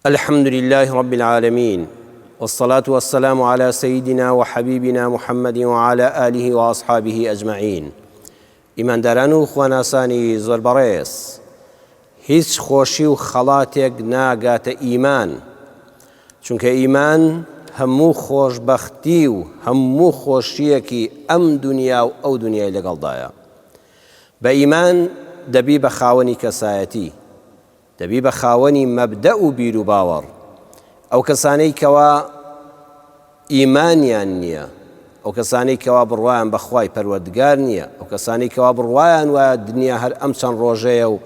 الحمد لله رب العالمين والصلاة والسلام على سيدنا وحبيبنا محمد وعلى آله وأصحابه أجمعين ئیمانداران و خواناسانی زۆر بەڕێز هیچ خۆشی و خەڵاتێک ناگاتە ئیمان چونکە ئیمان هەموو خۆشبەختی و هەموو خۆشیەکی ئەم دنیا و ئەو دنیای لەگەڵدایە بە ئیمان دەبی بە خاوەنی کەسایەتی دەبی بە خاوەنی مەبدەئ و بیروباوەڕ. ئەو کەسانەی کەوا ئیمانیان نییە، ئەو کەسانەی کەوا بڕوایان بە خوای پەروەردگار نییە، ئەو کەسانەی کەوا بڕوایان وایە دنیا هەر ئەم چەند ڕۆژەیە و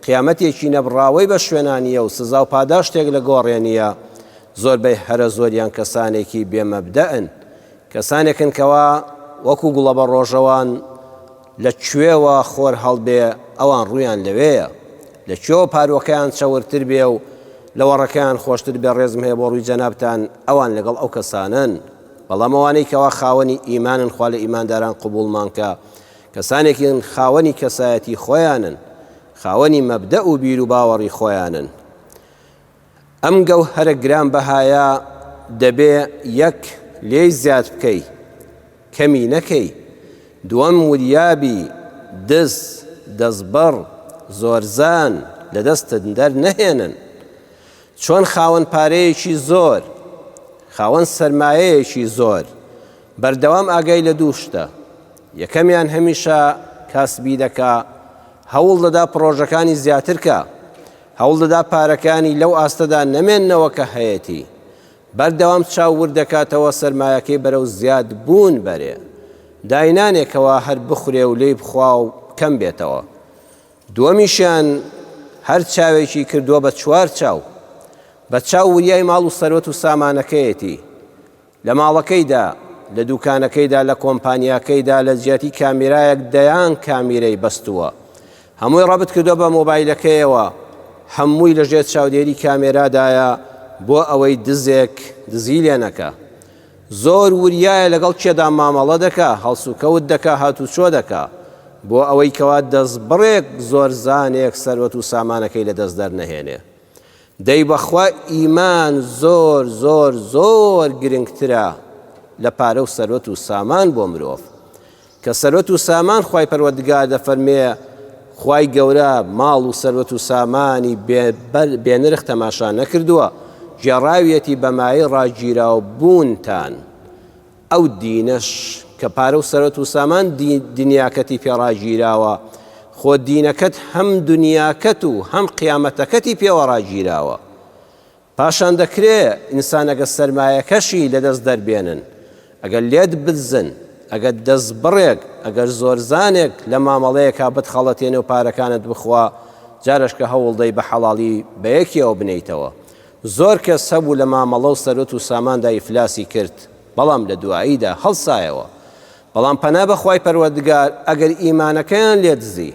قیامەتێکی نەبڕاوەی بە شوێنا نییە و سزا و پاداشتێک لە گۆڕێ نییە، زۆربەی هەرە زۆریان کەسانێکی بێ مەبدەئن، کەسانێکن کەوا وەکو گوڵەبەڕۆژەوان لە کوێوە خۆر هەڵبێ ئەوان ڕوویان لەوێیە، لە کوێوە پارووەکەیان چەورتر بێ و لەوەڕەکەیان خۆشتر بێ ڕێزم هەیە بۆ ڕووی جەنابتان ئەوان لەگەڵ ئەو کەسانەن، بەڵام ئەوانەی کەوا خاوەنی ئیمانن خوا لە ئیمانداران قبوڵمان کا کەسانێکن خاوەنی کەسایەتی خۆیانن خاوەنی مەبدەئ و بیروباوەڕی خۆیانن. ئەم گەوهەرە گران بەهایە دەبێ یەک لێی زیاد بکەی کەمی نەکەی، دووەم وریابی دز، دەستبڕ، زۆرزان لە دەستت دەرنەهێنن. چۆن خاوەن پارەیەکی زۆر، خاوەن سەرمایەیەکی زۆر بەردەوام ئاگای لە دوو شتە، یەکەمیان هەمیشە کاسبی دەکا، هەوڵ دەدا پڕۆژەکانی زیاتر کا، هەوڵدەدا پارەکانی لەو ئاستەدا نەمێننەوە کە هەیەتی، بەردەوام چاو ورد دەکاتەوە سەرمایەکەی بەرەو زیاد بوون بەرێ، داینانێ کەوا هەر بخورێ و لێی بخوا و کەم بێتەوە. دووەمیشیان هەر چاوێکی کردووە بە چوار چاو، بە چاو وریای ماڵ و سەروەت و سامانەکەیەتی، لە ماڵەکەیدا، لە دوکانەکەیدا، لە کۆمپانیاکەیدا لە جیاتی کامیرایەک دەیان کامیرەی بەستووە. هەمووی ڕەبت کردووە بە مۆبایلەکەیەوە، هەمووی لە ژێر چاودێری کامێرادایە بۆ ئەوەی دزێک دزی لێ نەکا. زۆر وریایە لەگەڵ کێدا مامەڵە دەکا، هەڵسوکەوت دەکا، هاتوچۆ دەکا. بۆ ئەوەی کەوا دەستبڕێک زۆرزانێک سەروەت و سامانەکەی لەدەست دەرنەهێنێ. دەی بەخوا ئیمان زۆر زۆر زۆر گرنگترە لە پارە و سەروەت و سامان بۆ مرۆڤ کە سەروەت و سامان خوای پەروەردگار دەفەرمێ خوای گەورە ماڵ و سەروەت و سامانی بێنرخ تەماشا نەکردووە گێڕاویەتی بە مایەی ڕاگیراو بوونتان ئەو دینەش کە پارە و سەرەت و سامان دنیاکەتی پێ ڕاگیراوە، خۆ دینەکەت هەم دنیاکەت و هەم قیامەتەکەتی پێوە ڕاگیراوە. پاشان دەکرێ ئینسان ئەگەر سەرمایەکەشی لەدەست دەربێنن، ئەگەر لێت بدزن، ئەگەر دەستبڕێک، ئەگەر زۆرزانێک لە مامەڵەیەکا بتخەڵەتێنێ و پارەکانت بخوا، جارەش کە هەوڵدەی بە حەڵاڵی بە یەکیەوە بنێیتەوە. زۆر کەس هەبوو لە مامەڵە و سەروەت و ساماندا ئیفلاسی کرد، بەڵام لە دواییدا هەڵسایەوە. بەڵام پەنا بە خوای پەروەردگار ئەگەر ئیمانەکەیان لێ دزی،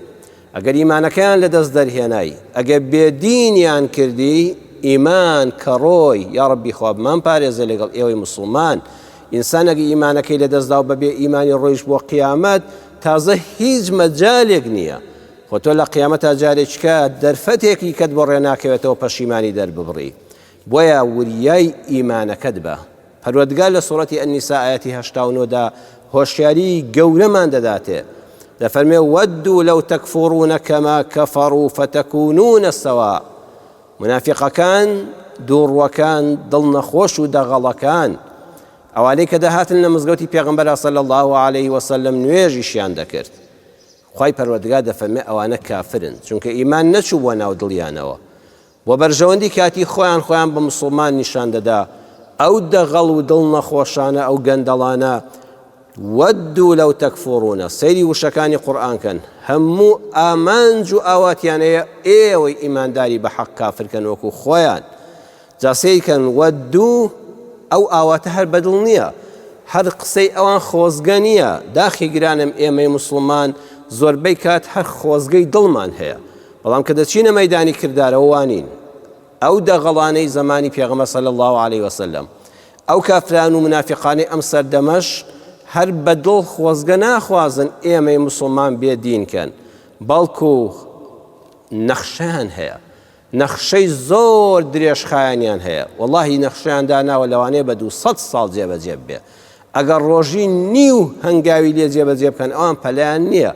ئەگەر ئیمانەکەیان لە دەست دەرهێنای، ئەگەر بێ دینیان کردی، ئیمان کەڕۆی، یاڕەبی خوا بمان پارێزێ لەگەڵ ئێوەی موسڵمان، ئینسان ئەگەر ئیمانەکەی لە دەست دا و بە بێ ئیمانی ڕۆیشت بۆ قیامەت، تازە هیچ مەجالێک نییە. خۆ تۆ لە قیامەتا جارێکیکە دەرفەتێکی کەت بۆ ڕێ ناکەوێتەوە پەشیمانی دەرببڕی بۆیە وریای ئیمانەکەت بە پەروەردگار لە سوڕەتی النساء ئایەتی 89 دا هۆشیاری گەورەمان دەداتێ دەفەرمێ ودوا لو تكفرون كما كفروا فتكونون سواء منافقەکان دووڕوەکان دڵنەخۆش و دەغەڵەکان ئەوانەی کە دەهاتن لە مزگەوتی پێغەمبەر صلی الله علیه وسلم نوێژیشیان دەکرد خوای پەروەردگار دەفەرمێ ئەوانە کافرن چونکە ئیمان نەچووبووە ناو دڵیانەوە بۆ بەرژەوەندی کاتی خۆیان خۆیان بە مسوڵمان نیشان دەدا ئەو دەغەڵ و دڵ نەخۆشانە ئەو گەندەڵانە ودوا لو تكفرون سەیری وشەکانی قورئان کەن هەموو ئامانج و ئاواتیانەیە ئێوەی ئیمانداری بە حەق کافرکەن وەکو خۆیان جا سەیرکەن وەدوو ئەو ئاواتە هەر بەدڵ نییە، هەر قسەی ئەوان خۆزگە نییە، داخی گرانم ئێمەی موسڵمان زۆربەی کات هەر خۆزگەی دڵمان هەیە، بەڵام کە دەچینە مەیدانی کردارەوە وانین. ئەو دەغەڵانەی زەمانی پێغەمبەر صلی اللە علیه وسلم، ئەو کافران و منافقانەی ئەم سەردەمەش هەر بەدڵ خۆزگە ناخوازن ئێمەی موسڵمان بێ دین کەن، بەڵکو نەخشەیان هەیە. نەخشەی زۆر درێژخایەنیان هەیە وەڵاهی نەخشەیان داناوە لەوانەیە بە 200 ساڵ جێبەجێ بێ ئەگەر ڕۆژی نیو هەنگاوی لێ جێبەجێ بکەن ئەوان پەلیان نییە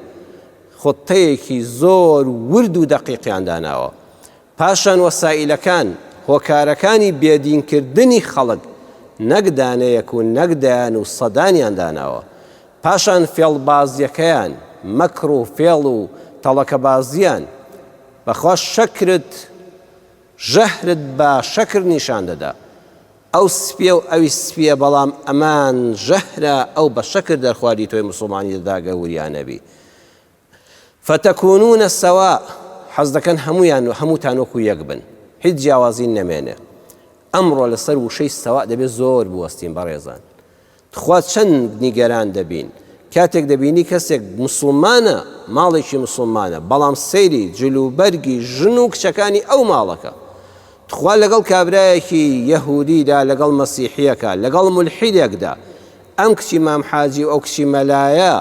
خطەیەکی زۆر ورد و دەقیقیان داناوە پاشان وەسائیلەکان هۆکارەکانی بێدینکردنی خەڵک نەک دانەیەک و نەک دەیان و سەدانیان داناوە پاشان فێڵبازیەکەیان مەکر و فێڵ و تەڵەکەبازیان بەخوا شەکرت ژەهرت بە شەکر نیشان دەدا ئەو سپیە و ئەویش سپیە بەڵام ئەمان ژەهرە ئەو بە شەکر دەرخواردی تۆی موسڵمانی دەدا گەر وریا نەبی فتکونون سواء حەز دەکەن هەموویان و هەمووتان وەکو یەک بن هیچ جیاوازی نەمێنێ ئەمڕۆ لەسەر وشەی سەوا دەبێت زۆر بوەستین بەڕێزان تخوا چەند نیگەران دەبین کاتێک دەبینی کەسێک موسڵمانە ماڵێکی موسڵمانە بەڵام سەیری جل و بەرگی ژن و کچەکانی ئەو ماڵەکە تخوا لەگەڵ کابرایەکی یەهودیدا لەگەڵ مەسیحیەکە لەگەڵ مولحیدێکدا ئەم کچی مام حاجی و ئەو کچی مەلایە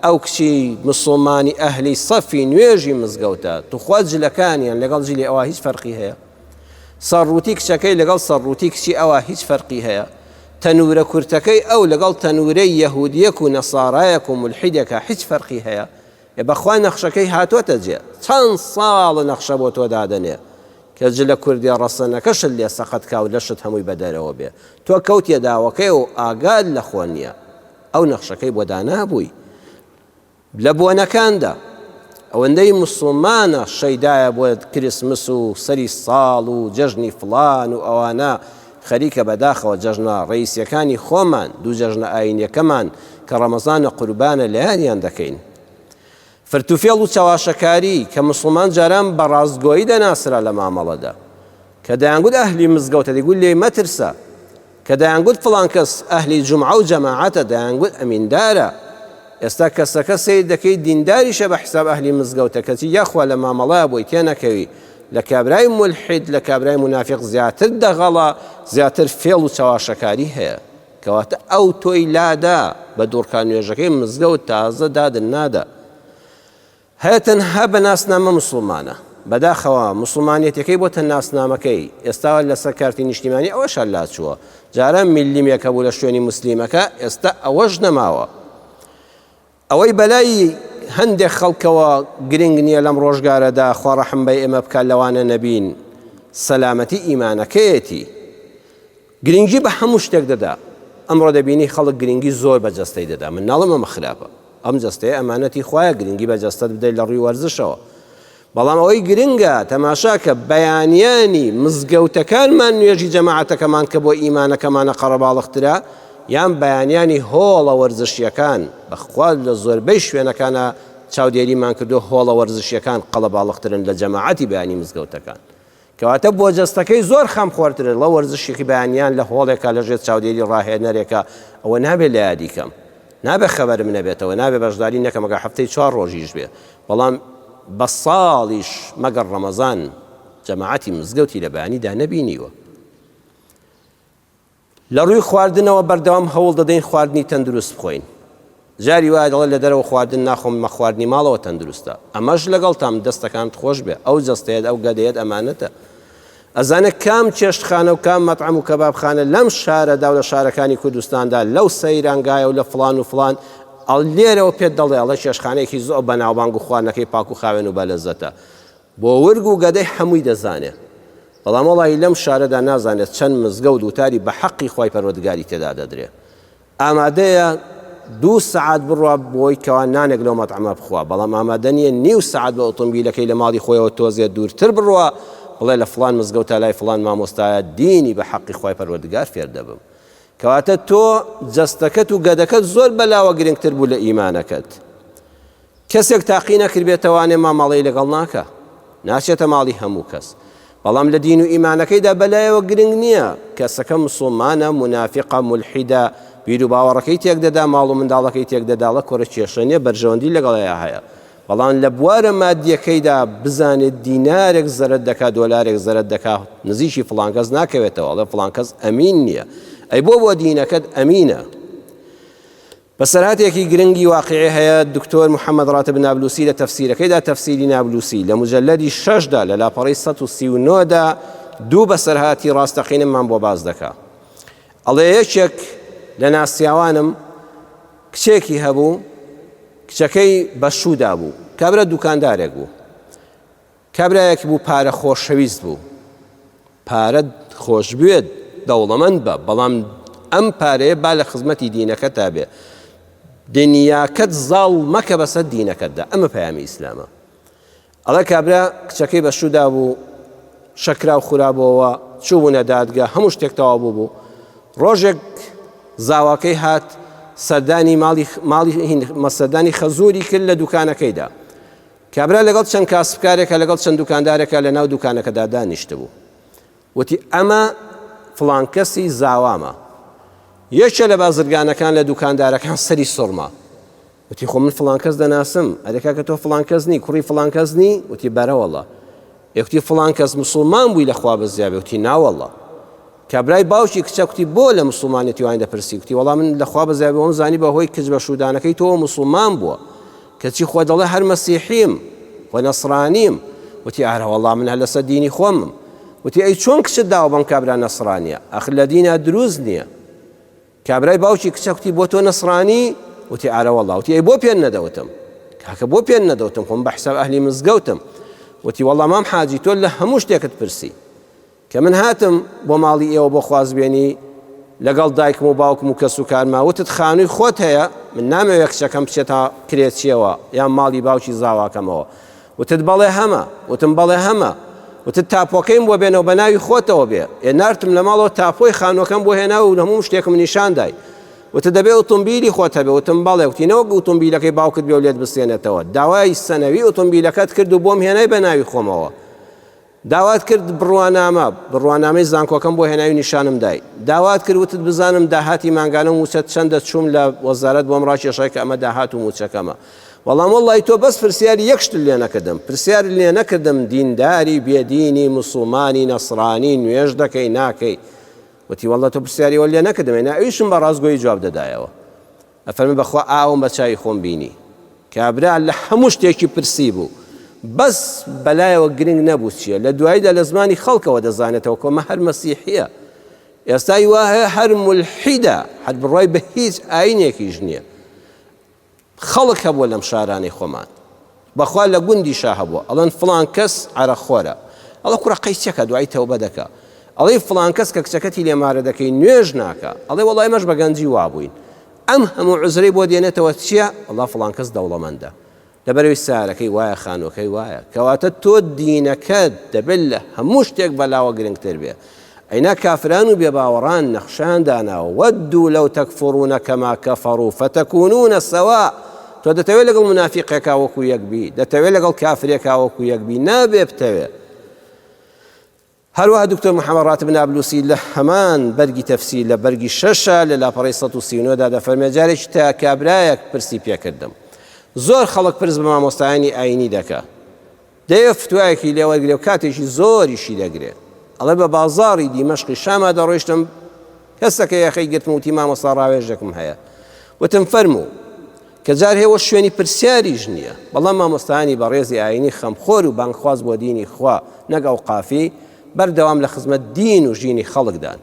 ئەو کچی مسلمانی ئەهلی سەفی نوێژی مزگەوتە توخوا جلەکانیان لەگەڵ جلی ئەوە هیچ فەرقی هەیە سەرڕووتی کچەکەی لەگەڵ سەرڕووتی کچی ئەوە هیچ فەرقی هەیە تەنورە کورتەکەی ئەو لەگەڵ تەنورەی یەهودیەک و نەسارایەک و مولحیدێکا هیچ فەرقی هەیە؟ ئێ بەخوا نەخشەکەی هاتۆتە جێ چەند ساڵە نەخشە بۆ تۆ دادەنێ کە جلە کوردیە ڕەسەنەکەشت لێ سەقەت کا و لەشت هەمووی بەدەرەوە بێ تۆ کەوتیە داوەکەی و ئاگات لە خۆ نیە ئەو نەخشەکەی بۆ دانابووی لە بۆنەکاندا ئەوەندەی موسڵمانە شەیدایە بۆ کریسمس و سەری ساڵ و جەژنی فڵان و ئەوانە خەریکە بەداخەوە جەژنە ڕەئیسیەکانی خۆمان دوو جەژنە ئاینیەکەمان کە ڕەمەزانە قوربانە لەیادیان دەکەین فرتوفێڵ و چەواشەکاری کە موسڵمان جاران بە ڕاستگۆیی دەناسرا لە مامەڵەدا کە دەیانگوت ئەهلی مزگەوتە دەیگوت لێی مەترسە کە دەیانگوت فڵان کەس ئەهلی جومعە و جەماعەتە دەیانگوت ئەمیندارە ئێستا کەسەکە سەیر دەکەی دینداریشە بە حساب ئەهلی مزگەوتە کەچی یاخوا لە مامەڵەیا بۆی تێنەکەوی لە کابرای مولحید لە کابرای مونافیق زیاتر دەغەڵە زیاتر فێڵ و چەواشەکاری هەیە کەواتە ئەو تۆی لادا بە دوڕکا نوێژەکەی مزگەوت تازە دادن نادا هەیە تەنها بە ناسنامە موسڵمانە، بەداخەوە موسڵمانیەتەکەی بۆتە ناسنامەکەی، ئێستا لەسەر کارتی نیشتیمانی ئەوەش هەر لاچووە، جاران میللیمێک هەبوو لە شوێنی موسلیمەکە، ئێستا ئەوەش نەماوە. ئەوەی بەلای هەندێک خەڵکەوە گرنگ نییە لەم ڕۆژگارەدا، خوا ڕەحم بە ئێمە بکات لەوانە نەبین، سەلامەتی ئیمانەکەیەتی. گرنگی بە هەموو شتێک دەدا، ئەمڕۆ دەبینی خەڵک گرنگی زۆر بە جەستەی دەدا، من ناڵێم ئەمە خراپە، ئەم جەستەیە ئەمانەتی خوایە گرنگی بە جەستەت بدەیت لە ڕووی وەرزشەوە، بەڵام ئەوەی گرنگە تەماشاکە بەیانیانی مزگەوتەکانمان نوێژی جەماعەتەکەمان کە بۆ ئیمانەکەمانە قەرەباڵغترە یان بەیانیانی هۆڵە وەرزشیەکان، بەخوا لە زۆربەی شوێنەکانا چاودێریمان کردووە هۆڵە وەرزشیەکان قەڵەباڵغترن لە جەماعەتی بەیانی مزگەوتەکان. کەواتە بۆ جەستەکەی زۆر خەمخۆرترە ڵە وەرزشێکی بەیانیان لە هۆڵێکا لە ژێر چاودێری ڕاهێنەرێکا ئەوە نابێت لە یادی کەم نابێت خەبەرم نەبێتەوە نابێت بەشداری نەکەم ئەگەر هەفتەی چوار ڕۆژیش بێ بەڵام بە ساڵیش مەگەر ڕەمەزان جەماعەتی مزگەوتی لە بەیانیدا نەبینیوە. لە ڕووی خواردنەوە بەردەوام هەوڵ دەدەین خواردنی تەندروست بخۆین. جاری وایە دەڵێت لە دەرەوە خواردن ناخۆم مە خواردنی ماڵەوە تەندروستە. ئەمەش لەگەڵتام دەستەکانت خۆش بێ ئەو جەستەیەت ئەو گەدەیەت ئەمانەتە. ئەزانێ کام چێشتخانە و کام مەتعەم و کەبابخانە لەم شارەدا و لە شارەکانی کوردستاندا لەو سەیرانگایە و لە فڵان و فڵان ئەڵ لێرەوە پێت دەڵێ ئەڵێ چێشتخانەیەکی زۆر بەناوبانگ و خواردنەکەی پاک و خاوێن و بەلەزەتە. بۆ ورگ و گەدەی حەمووی دەزانێ. بەڵام وەڵاهی لەم شارەدا نازانێت چەند مزگەوت وتاری بە حەقی خوای پەروەردگاری تێدا دەدرێ. ئامادەیە دوو سەعات بڕوا بۆی کەوا نانێک لەو مەتعەمە بخوا، بەڵام ئامادە نییە نیو سەعات بە ئۆتۆمبیلەکەی لە ماڵی خۆیەوە تۆزێ دوورتر بڕوا بڵێ لە فڵان مزگەوتا لای فڵان مامۆستایە دینی بە حەقی خوای پەروەردگار فێر دەبم. کەواتە تۆ جەستەکەت و گەدەکەت زۆر بەلاوە گرنگتر بوو لە ئیمانەکەت. کەسێک تاقی نەکردبێتەوانێ مامەڵەی لەگەڵ ناکا ناچێتە ماڵی هەموو کەس بەڵام لە دین و ئیمانەکەیدا بەلایەوە گرنگ نییە کەسەکە مسوڵمانە مونافقە مولحیدە بیر و باوەڕەکەی تێک دەدا ماڵ و منداڵەکەی تێک دەداڵە کۆرە کێشە نییە بەرژەوەندی لەگەڵیا هەیە بەڵام لە بوارە مادیەکەیدا بزانێت دینارێک زەرەد دەکا دۆلارێک زەرەد دەکا نزیکی فڵان کەس ناکەوێتەوە ئەڵێ فڵان کەس ئەمین نییە ئەی بۆ بۆ دینەکەت ئەمینە؟ بەسەرهاتێکی گرنگی واقیعی هەیە، دکتۆر محەمەد ڕاتب نابلوسی لە تەفسیرەکەیدا تەفسیری نابلوسی لە موجەلەدی شەشدا لە لاپەڕەی 139 دا دوو بەسەرهاتی ڕاستەقینەمان بۆ باس دەکا. ئەڵێ یەکێک لە ناسیاوانم کچێکی هەبوو، کچەکەی بە شوودا بوو، کابرا دوکاندارێک بوو. کابرایەک بوو پارە خۆشەویست بوو. پارەت خۆشبوێت دەوڵەمەند بە بەڵام ئەم پارەیە با لە خزمەتی دینەکەتا بێ دنیاکەت زاڵ مەکە بەسەر دینەکەتدا ئەمە پەیامی ئیسلامە ئەڵێ کابرا کچەکەی بە شودا بوو شەکرا و خورابەوە چووبوونە دادگا هەموو شتێک تەواو بوو بوو ڕۆژێک زاواکەی هات سەردانی ماڵی ماڵی مەسەردانی خەزوری کرد لە دوکانەکەیدا کابرا لەگەڵ چەند کاسبکارێکا لەگەڵ چەند دوکاندارێکا لە ناو دوکانەکەدا دانیشتبوو. وتی ئەمە فڵان کەسی زاوامە. یەکێ لە بازرگانەکان لە دوکاندارەکان سەری سوڕما. وتی خۆ من فڵان کەس دەناسم. ئەرێ کاکە تۆ فڵان کەس نی، کوڕی فڵان کەس نی؟ وتی بەرەوەڵا. ئێ کوتی فڵان کەس موسڵمان بووی لە خوا بەزیا بێ؟ وتی ناوەڵا. کابرای باوکی کچە کوتی بۆ لە موسڵمانێتی وای دەپرسی؟ کوتی وەڵا من لە خوا بەزیا بێ وەم زانی بە هۆی کچ بە شوودانەکەی تۆوە موسڵمان بووە. کەچی خۆ دەڵێ هەر مەسیحیم و نەسرانیم. وتی ئارە وەڵا من هەر لەسەر دینی خۆمم. وتی ئەی چۆن کچت داوە بەم کابرا نەسرانیە؟ ئاخر لە دینا دروست نییە. کابرای باوکی کچە کوتی بۆ تۆ نەسرانی؟ وتی ئارە وەڵا. وتی ئەی بۆ پێت نەدەوتم؟ کاکە بۆ پێت نەدەوتم خۆم بە حساب ئەهلی مزگەوتم. وتی وەڵا مام حاجی تۆ لە هەموو شتێکت پرسی. کە من هاتم بۆ ماڵی ئێوە بۆ خوازبێنی لەگەڵ دایکم و باوکم و کەس و کارما وتت خانووی خۆت هەیە من نامەوێ کچەکەم بچێتە کرێچیەوە یان ماڵی باوکی زاواکەمەوە وتت بەڵێ هەمە وتم بەڵێ هەمە وتت تاپۆکەیم بۆ بێنەوە بە ناوی خۆتەوە بێ ئێ نارتم لە ماڵەوە تاپۆی خانووەکەم بۆ هێنا و هەموو شتێکم نیشان دای وتت دەبێ ئۆتۆمبیلی خۆت هەبێ وتم بەڵێ وتی نەوەک ئۆتۆمبیلەکەی باوکت بێ و لێت بسێنێتەوە داوای سەنەوی ئۆتۆمبیلەکەت کرد و بۆم هێنای بە ناوی خۆمەوە داوات کرد بڕوانامە، بڕوانامەی زانکۆکەم بۆ هێنای و نیشانم دای. داوات کرد وتت بزانم داهاتی مانگانە و مووچەت چەندە چووم لە وەزارەت بۆم ڕاکێشای کە ئەمە داهات و مووچەکەمە. بەڵام وەڵڵاهی تۆ بەس پرسیاری یەک شتت لێ نەکردم. پرسیارت لێ نەکردم دینداری، بێدینی، موسڵمانی، نەسرانی، نوێژ دەکەی، ناکەی. وتی وەڵڵا تۆ پرسیاری ئەوەت لێ نەکردم. ئەینا ئەویشم بە ڕاستگۆیی جواب دەدایەوە. ئەفەرموێ بەخوا ئاوم بە چاوی خۆم بینی کابرا لە هەموو شتێکی پرسی بوو بەس بەلایەوە گرنگ نەبوو چییە لە دواییدا لە زمانی خەڵکەوە دەزانێتەوە کۆمە هەر مەسیحیە ئێستای وا هەیە هەر مولحیدە هەر بڕوای بە هیچ ئاینێکیش نییە خەڵک هەبووە لەم شارانەی خۆمان بەخوا لە گوندیشا هەبووە ئەڵێن فڵان کەس عەرەق خۆرە ئەڵێ کوڕە قەیچەکە دوایی تەوبە دەکا ئەڵێی فڵان کەس کە کچەکەتی لێ مارە دەکەی نوێژ ناکا ئەڵێ وەڵا ئێمەش بە گەنجی وابووین ئەم هەموو عوزرەی بۆ دێنێتەوە چییە وەڵا فڵان کەس دەوڵەمەندە لەبەرەوەی سارەکەی وایە خانووەکەی وایە کەواتە تۆ دینەکەت دەبێت لە هەموو شتێک بەلاوە گرنگتر بێ ئەینا کافران و بێباوەڕان نەخشەیان داناوە، ودوا لو تکفرون کما کفروا فتکونون سواء، تۆ دەتەوێت لەگەڵ مونافیقێکا وەکو یەک بی، دەتەوێت لەگەڵ کافرێکا وەکو یەک بی، نابێ بتەوێ. هەروەها دکتۆر محەمەد ڕاتب نابلوسی لە هەمان بەرگی تەفسیر لە بەرگی شەشە لە لاپەڕەی 139 دا دەفەرمێ جارێکی تا کابرایەک پرسی پێکردم زۆر خەڵک پرس بە مامۆستایانی ئایینی دەکا دەیەوێ فتوایەکی لێ وەرگرێ و کاتێکی زۆریشی دەگرێ. ئەڵێ بە بازاڕی دیمەشقی شاما دەڕۆیشتم، کەسەکە یەخەی گرتم وتی مامۆستا ڕاوێژێکم هەیە. وتم فەرموو. کە جار هەیە شوێنی پرسیاریش نییە. بەڵام مامۆستایانی بەڕێزی ئایینی خەمخۆر و بانگخواز بۆ دینی خوا نەک ئەوقافی، بەردەوام لە خزمەت دین و ژینی خەڵکدان.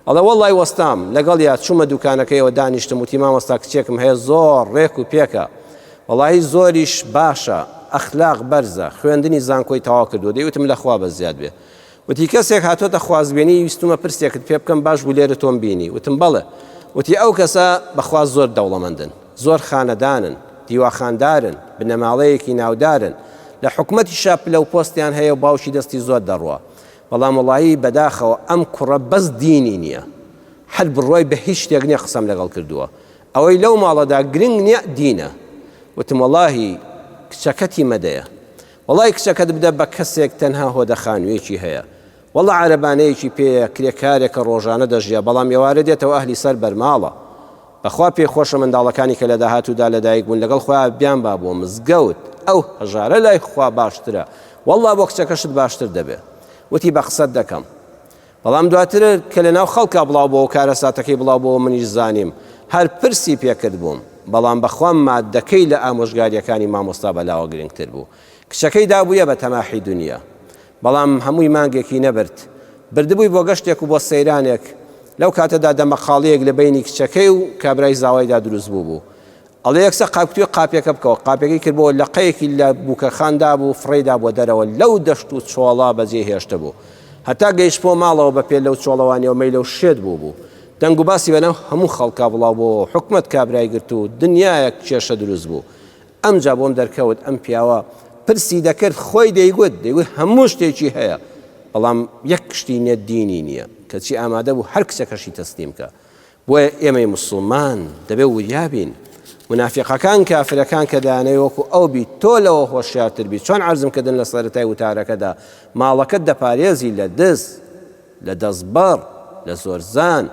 ئەڵێ وەڵای وەستام لەگەڵیا چوومە دوکانەکەیەوە دانیشتم وتی مامۆستا کچێکم هەیە زۆر ڕێک و پێکە وەڵایی زۆریش باشە ئەخلاق بەرزە خوێندنی زانکۆی تەواو کردووە دەی وتم لەخوا بەزیاد بێ وتی کەسێک هاتۆتە خوازبێنی ویستومە پرسێکت پێ بکەم باش بوو لێرە تۆم بینی وتم بەڵێ وتی ئەو کەسە بەخوا زۆر دەوڵەمەندن زۆر خانەدانن دیواخاندارن بنەماڵەیەکی ناودارن لە حکومەتیشا پلە و پۆستیان هەیە و باوکی دەستی زۆر دەڕوا بەڵام وەڵایی بەداخەوە ئەم کوڕە بەس دینی نیە هەر بڕوای بە هیچ شتێک نیە قسەم لەگەڵ کردووە ئەوەی لەو ماڵەدا گرنگ نیە دینە وتم وەڵاهی کچەکەتی مەدەیە وەڵی کچەکەت بدە بە کەسێک تەنها هۆدە خانوویەکی هەیە وەڵا عەرەبانەیەکی پێیە کرێکارێکە ڕۆژانە دەژیا بەڵام ئێوارە دێتەوە ئەهلی سەر بەرماڵە بەخوا پێی خۆشە منداڵەکانی کە لە داهاتوودا لەدایک بوون لەگەڵ خۆیا بیانبا بۆ مزگەوت ئەو هەژارە لای خوا باشترە وەڵڵا بۆ کچەکەشت باشتر دەبێ وتی بە قسەت دەکەم بەڵام دواتر کە لە ناو خەڵکا بڵاو بۆ کارەساتەکەی بڵاو بۆ منیش زانیم هەر پرسی پێکرد بووم. بەڵام بەخوا ماددەکەی لە ئامۆژگاریەکانی مامۆستا بەلاوە گرنگتر بوو. کچەکەی دابوویە بە تەماحی دونیا. بەڵام هەمووی مانگێکی نەبرد. بردبووی بۆ گەشتێک و بۆ سەیرانێک. لەو کاتەدا دەمەقاڵییەک لە بەینی کچەکەی و کابرای زاوایدا دروست بووبوو. ئەڵێ یەکسەر قاپکتووی قاپیەکە بکەوە. قاپیەکەی کردبۆوە لەقەیەکی لە بووکەخان دابوو، فڕێی دابووە دەرەوە. لەو دەشت و چۆڵە بەجێی هێشتبوو. هەتا گەیشتبووە ماڵەوە بە پێ لەو چۆڵەوانیەوە مەیلە و شێت بووبوو. دەنگوباسی بەناو هەموو خەڵکا بڵاو بۆوە و حکومەت کابرای گرت و دنیایەک کێشە دروست بوو. ئەمجا بۆم دەرکەوت ئەم پیاوە پرسی دەکرد خۆی دەیگوت دەیگوت هەموو شتێکی هەیە بەڵام یەک شتی نیە دینی نییە کەچی ئامادە بوو هەر کچەکەشی تەسلیم کە بۆیە ئێمەی مسلمان دەبێ وریا بین منافقەکان کافرەکان کە دەیانەوێ وەکو ئەو بی تۆ لەوە هۆشیارتر بی چۆن عەرزم کردن لە سەرەتای وتارەکەدا ماڵەکەت دەپارێزی لە دز لە دەستبڕ، لە زۆرزان،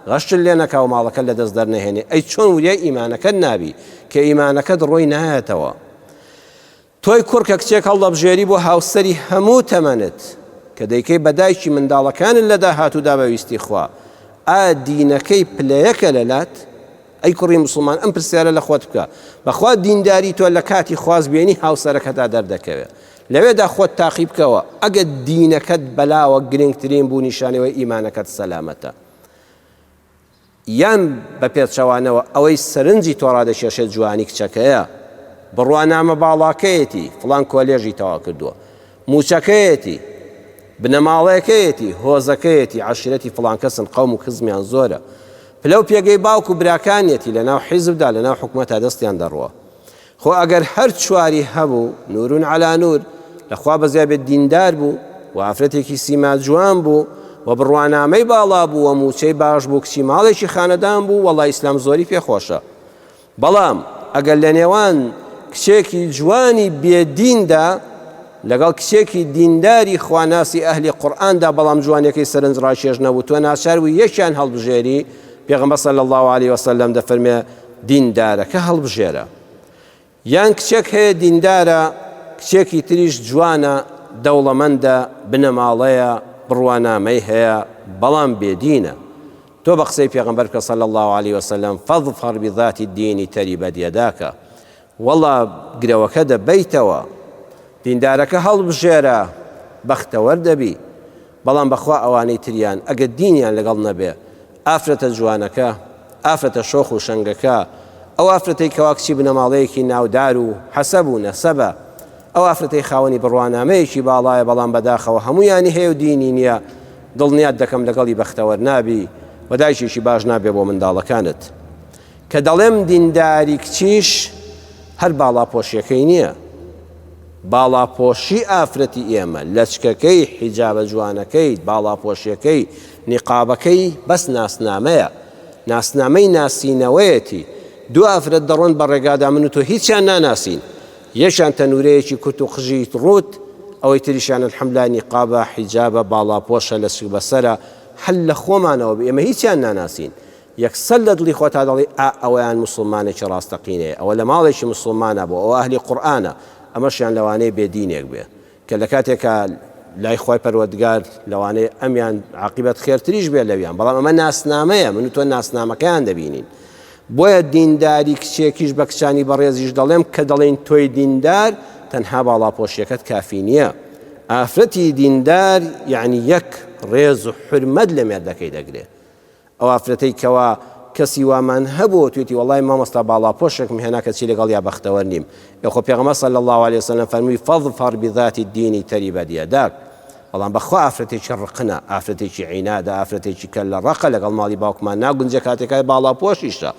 غەشت لێ نەکا و ماڵەکەت لە دەست دەرنەهێنێ، ئەی چۆن وریای ئیمانەکەت نابی، کە ئیمانەکەت ڕۆی نایەتەوە؟ تۆی کوڕ کە کچێک هەڵدەبژێری بۆ هاوسەری هەموو تەمەنت، کە دەیکەی بە دایکی منداڵەکانت لە داهاتوودا بە ویستی خوا، ئایا دینەکەی پلەیەکە لەلات؟ ئەی کوڕی موسڵمان ئەم پرسیارە لە خۆت بکە، بەخوا دینداری تۆ لە کاتی خوازبێنی هاوسەرەکەتا دەردەکەوێ، لەوێدا خۆت تاقی بکەوە، ئەگەر دینەکەت بەلاوە گرنگترین بوو نیشانەوەی ئیمانەکەت سەلامەتە، یان بە پێچەوانەوە ئەوەی سەرنجی تۆ ڕادەکێشێت جوانی کچەکەیە، بڕوانامە باڵاکەیەتی، فڵان کۆلێژی تەواو کردووە، مووچەکەیەتی، بنەماڵەکەیەتی، هۆزەکەیەتی، عەشیرەتی فڵان کەسن، قەوم و خزمیان زۆرە، پلە و پێگەی باوک و براکانیەتی لەناو حیزبدا لەناو حکومەتا دەستیان دەڕوا. خۆ ئەگەر هەر چواری هەبوو، نور علی نور، لە خوا بەزیا بێت دیندار بوو و ئافرەتێکی سیما جوان بوو و بڕوانامەی باڵا بوو و مووچەی باش بوو کچی ماڵێکی خانەدان بوو وەڵا ئیسلام زۆری پێ خۆشە. بەڵام ئەگەر لە نێوان کچێکی جوانی بێ دیندا لەگەڵ کچێکی دینداری خواناسی ئەهلی قورئاندا بەڵام جوانیەکەی سەرنج ڕاکێش نەبوو تۆ ناچار بووی یەکیان هەڵبژێری پێغەمبەر صلی اللە علیه وسلم دەفەرمێ دیندارەکە هەڵبژێرە یان کچێک هەیە دیندارە کچێکی تریش جوانە دەوڵەمەندە بنەماڵەیە بڕوانامەی هەیە بەڵام بێدینە تۆ بە قسەی پێغەمبەر بکە صلی اللە علیە وسلم فاظفر بذات الدین تربت یداک وەڵا گرەوەکە دەبەیتەوە دیندارەکە هەڵبژێرە بەختەوەر دەبی بەڵام بەخوا ئەوانەی تریان ئەگەر دینیان لەگەڵ نەبێ ئافرەتە جوانەکە ئافرەتە شۆخ و شەنگەکە ئەو ئافرەتەی کەوا کچی بنەماڵەیەکی ناودار و حەسەب و نەسەبە ئەو ئافرەتەی خاوەنی بڕوانامەیەکی باڵایە بەڵام بەداخەوە هەموویانی هەیە و دینی نییە دڵنیات دەکەم لەگەڵی بەختەوەر نابی و دایکێکی باش نابێ بۆ منداڵەکانت. کە دەڵێم دینداری کچیش هەر باڵاپۆشیەکەی نییە. باڵاپۆشی ئافرەتی ئێمە، لەچکەکەی، حیجابە جوانەکەی، باڵاپۆشیەکەی، نیقابەکەی بەس ناسنامەیە. ناسنامەی ناسینەوەیەتی. دوو ئافرەت دەڕۆن بە ڕێگادا من و تۆ هیچیان ناناسین. یەکیان تەنورەیەکی کورت و قژی ڕووت، ئەوەی تریشیان الحمدللە نیقابە، حیجابە، باڵاپۆشە، لەچک بەسەرە، هەر لە خۆمانەوە بێ ئێمە هیچیان ناناسین، یەکسەر لە دڵی خۆتا دەڵێی ئا ئەوەیان موسڵمانێکی ڕاستەقینەیە، ئەوە لە ماڵێکی موسڵمانا بووە، ئەوە ئەهلی قورئانە، ئەمەشیان لەوانەیە بێ دینێک بێ. کە لە کاتێکا لای خوای پەروەردگار لەوانەیە ئەمیان عاقیبەت خێرتریش بێت لەویان بەڵام ئەمە ناسنامەیە من و تۆ ناسنامەکەیان دەبینین بۆیە دینداری کچێکیش بە کچانی بەڕێزیش دەڵێم کە دەڵێن تۆی دیندار تەنها باڵاپۆشیەکەت کافی نییە ئافرەتی دیندار یعنی یەک ڕێز و حرمەت لە مێردەکەی دەگرێ ئەو ئافرەتەی کەوا کەسی وامان هەبوو وتویەتی وەڵای مامۆستا باڵاپۆشێکم هێنا کەچی لەگەڵیا بەختەوەر نیم ئێ خۆ پێغەمبەر صلی اللە علیە وسلم فەرمووی فاظفر بذات الدین تربت یداک بەڵام بەخوا ئافرەتێکی ڕقنە ئافرەتێکی عینادە ئافرەتێکی کەللە ڕەقە لەگەڵ ماڵی باوکمان ناگونجێ کاتێکای باڵاپۆشیشە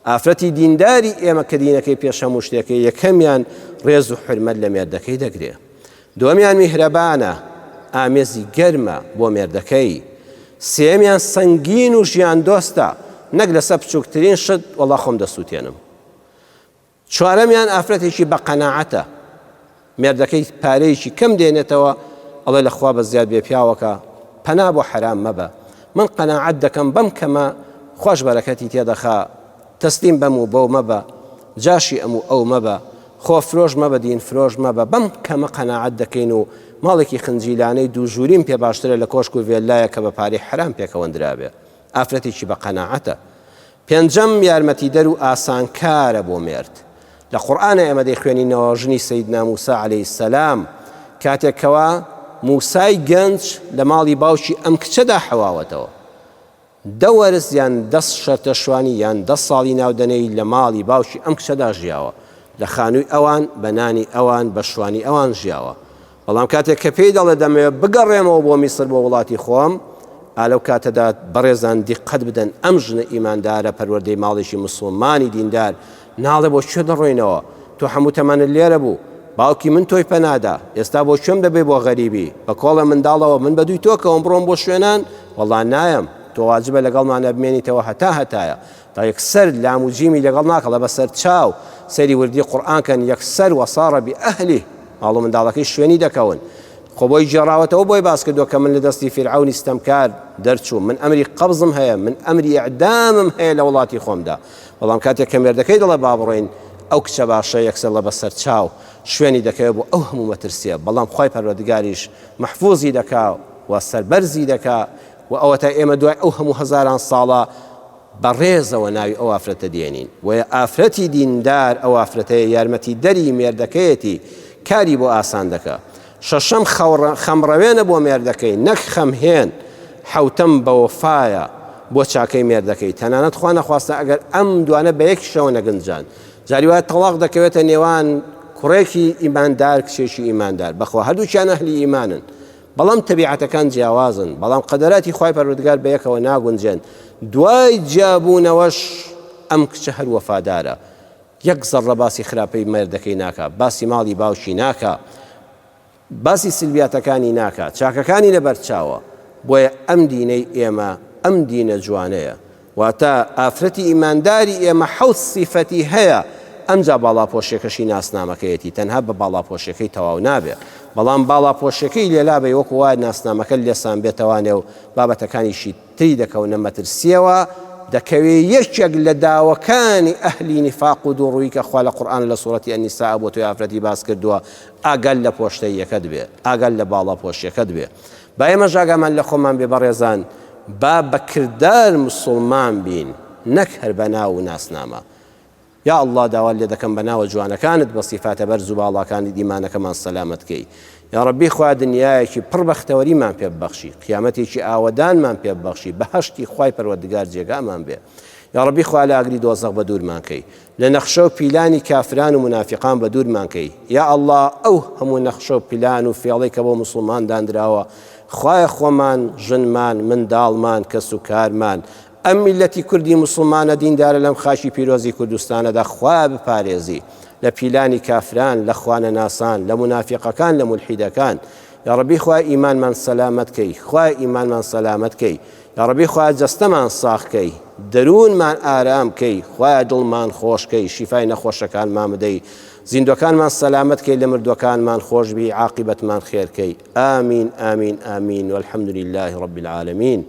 ئافرەتی دینداری ئێمە کە دینەکەی پێش هەموو شتێکە یەکەمیان ڕێز و حرمەت لە مێردەکەی دەگرێ دووەمیان میهرەبانە، ئامێزی گەرمە بۆ مێردەکەی. سێیەمیان سەنگین و ژیاندۆستە، نەک لەسەر بچووکترین شت وەڵا خۆم دەسووتێنم. چوارەمیان ئافرەتێکی بە قەناعەتە، مێردەکەی پارەیەکی کەم دێنێتەوە ئەڵێ لە خوا بەزیاد بێ پیاوەکە پەنا بۆ حەرام مەبە، من قەناعەت دەکەم بەم کەمە خواش بەرەکەتی تێدەخا، تەسلیم بەم و بەو مەبە، جاشی ئەم و ئەو مەبە، خۆ فرۆش مەبە دین فرۆش مەبە، بەم کەمە قەناعەت دەکەین و ماڵێکی خنجیلانەی دوو ژووریم پێ باشترە لە کۆشک و ڤێللایەک کە بە پارەی حەرام پێکەوەندرابێ. ئافرەتێکی بە قەناعەتە. پێنجەم، یارمەتیدەر و ئاسانکارە بۆ مێرد. لە قورئانا ئێمە دەیخوێنینەوە ژنی سەیدنا موسا عەلەیهی سەلام کاتێک کەوا موسای گەنج لە ماڵی باوکی ئەم کچەدا حەواوەتەوە دە وەرز یان دە شەرتە شوانی یان دە ساڵی ناو دەنێی لە ماڵی باوکی ئەم کچەدا ژیاوە لە خانووی ئەوان بە نانی ئەوان بە شوانی ئەوان ژیاوە بەڵام کاتێک کە پێی دەڵێ دەمەوێت بگەڕێمەوە بۆ میسر بۆ وڵاتی خۆم، ئا لەو کاتەدا بەڕێزان دیقەت بدەن ئەم ژنە ئیماندارە پەروەردەی ماڵێکی موسڵمانی دیندار ناڵێ بۆ کوێ دەڕۆینەوە تۆ هەموو تەمەنت لێرە بوو باوکی من تۆی پەنادا ئێستا بۆ کوێم دەبەی بۆ غەریبی بە کۆڵێ منداڵەوە من بەدووی تۆ کەوم بڕۆم بۆ شوێنان وەڵا نایەم تۆ واجبە لەگەڵمانە بمێنیتەوە هەتا هەتایە تا یەکسەر لام و جیمی لەگەڵ ناکەڵە بەسەر چاو سەیری وردی قورئان کەن یەکسەر وصار بأهله ماڵ و منداڵەکەی شوێنی دەکەون خۆ بۆی گێڕاوەتەوە بۆی باس کردووە کە من لە دەستی فیرعەونی ستەمکار دەرچووم من ئەمری قەبزم هەیە من ئەمری ئیعدامم هەیە لە وڵاتی خۆمدا بەڵام کاتێک کە مێردەکەی دەڵێ با بڕۆین ئەو کچە باشە یەکسەر لە بەسەر چاو شوێنی دەکەوێت بۆ ئەو هەموو مەترسیە بەڵام خوای پەروەردگاریش مەحفوزی دەکا و سەربەرزی دەکا و ئەوەتا ئێمە دوای ئەو هەموو هەزاران ساڵە بە ڕێزەوە ناوی ئەو ئافرەتە دێنین، بۆیە ئافرەتی دیندار ئەو ئافرەتەیە یارمەتیدەری مێردەکەیەتی کاری بۆ ئاسان دەکا. شەشەم، خەمڕەوێنە بۆ مێردەکەی نەک خەمهێن. حەوتەم، بەوەفایە بۆ چاکەی مێردەکەی، تەنانەت خوا نەخواستە ئەگەر ئەم دوانە بە یەکیشەوە نەگونجان، جاری وایە تەڵاق دەکەوێتە نێوان کوڕێکی ئیماندار کچێکی ئیماندار، بەخوا هەردووکیان ئەهلی ئیمانن، بەڵام تەبیعەتەکان جیاوازن، بەڵام قەدەراتی خوای پەروەردگار بەیەکەوە ناگونجێن، دوای جیابوونەوەش ئەم کچە هەر وەفادارە، یەک زەڕڕە باسی خراپەی مێردەکەی ناکا، باسی ماڵی باوکی ناکا، باسی سلبیاتەکانی ناکا، چاکەکانی لەبەر چاوە، بۆیە ئەم دینەی ئێمە ئەم دینە جوانەیە. واتە، ئافرەتی ئیمانداری ئێمە حەوت سیفەتی هەیە، ئەمجا باڵاپۆشیەکەشی ناسنامەکەیەتی، تەنها بە باڵاپۆشیەکەی تەواو نابێ، بەڵام باڵاپۆشیەکەی لێلابەی وەکو وایە ناسنامەکەت لێسان بێتەوانێ و بابەتەکانیشی تری دەکەونە مەترسیەوە، دەکەوێ یەکێک لە داوەکانی ئەهلی نیفاق و دووڕوویی کە خوا لە قورئان لە سوڕەتی النساء بۆ تۆی ئافرەتی باس کردووە، ئاگات لە پۆشتەییەکەت بێ، ئاگات لە باڵاپۆشیەکەت بێ. با ئێمەش ئاگامان لە خۆمان بێ بەڕێزان، با بە کردار موسوڵمان بین نەک هەر بە ناو و ناسنامە. یا اللە داوات لێ دەکەم بە ناوە جوانەکانت بە سیفاتە بەرز و باڵاکانت ئیمانەکەمان سەلامەت کەی. یا ڕەبی خوایە دنیایەکی پڕ بەختەوەریمان پێ ببەخشی، قیامەتێکی ئاوەدانمان پێ ببەخشی، بەهەشتی خوای پەروەردگار جێگامان بێ. یا ڕەبی خوایە لە ئاگری دۆزەخ بەدوورمان کەی. لە نەخشە و پیلانی کافران و مونافیقان بەدوورمان کەی یا اللە ئەو هەموو نەخشە و پلان و فێڵەی کە بۆ موسڵمان داندراوە خوایە خۆمان ژنمان منداڵمان کەس و کارمان ئەم میللەتی کوردی موسڵمانە دیندارە لەم خاکی پیرۆزی کوردستانەدا خوایە بپارێزی لە پیلانی کافران لە خوانەناسان لە مونافیقەکان لە مولحیدەکان یاڕەبی خوایە ئیمانمان سەلامەت کەی خوایە ئیمانمان سەلامەت کەی یاڕەبی خوایە جەستەمان ساغ کەی دەروونمان ئارام کەی خوایە دڵمان خۆش کەی شیفای نەخۆشەکانمان بدەی زیندوەکانمان سەلامەت کەی لە مردوەکانمان خۆش بی عاقیبەتمان خێر کەی ئامین ئامین ئامین والحمد لله رب العالمین.